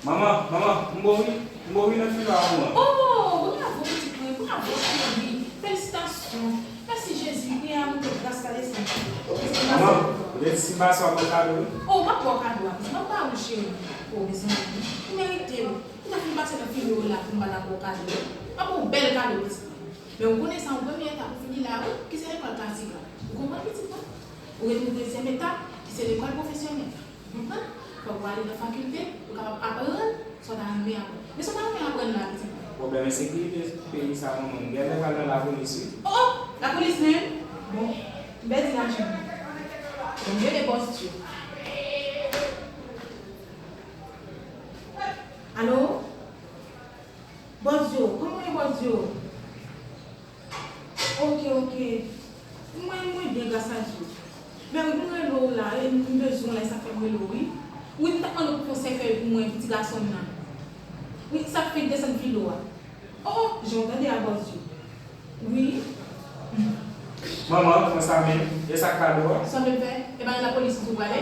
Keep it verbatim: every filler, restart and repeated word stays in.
Manman, manman, m bon wi. M bon wi nan filo a manman. Oh, bravo pitit mwen, bravo cheri. Felisitasyon. Mèsi Jezi, priyè a monte gras la desann. Manman, ou te di si m pase w ap ba w kado wi. Oh, m ap ba w kado a pitit, m ap ba ou cheri. Oh, mezanmi, ou merite l. Ou ta fin pase nan filo la pou m pa ta ba w kado. M ap ba w bèl kado pitit mwen. Men ou konnen sa yon premye etap pou fini la wi, ki se lekòl klasik la. Ou konprann pitit mwen? Ou ret nan dezyèm etap, ki se lekòl pwofesyonèl la. Ou konprann? Fòk ou ale nan fakilte, ou kapab aprann sa w ta renmen aprann. Men sa w ta renmen aprann la, pitit mwen? Pwoblèm ensekirite peyi sa, manman. M genlè pral nan lapolis wi. Oh, oh! Lapolis menm? Bon, m pèdi lajan. Bon, m rele bòs Dyo. Alo? Bòs Dyo, kòman w ye bòs Dyo? Oke, oke. Mwen, mwen byen gras a Dye. Men wi, mwen rele w la, e m bezwen w la, e sa k fè m rele w wi. Wi, m t ap mande w pou fè yon sèkèy pou mwen, pou ti gason m nan. Wi, sa k fenk desann filo a. Oh, jan w tande a bòs Dye. Wi. Manman, pran sa menm. E sa k kado a? Sa w vle m fè? E pa nan lapolis m tou prale?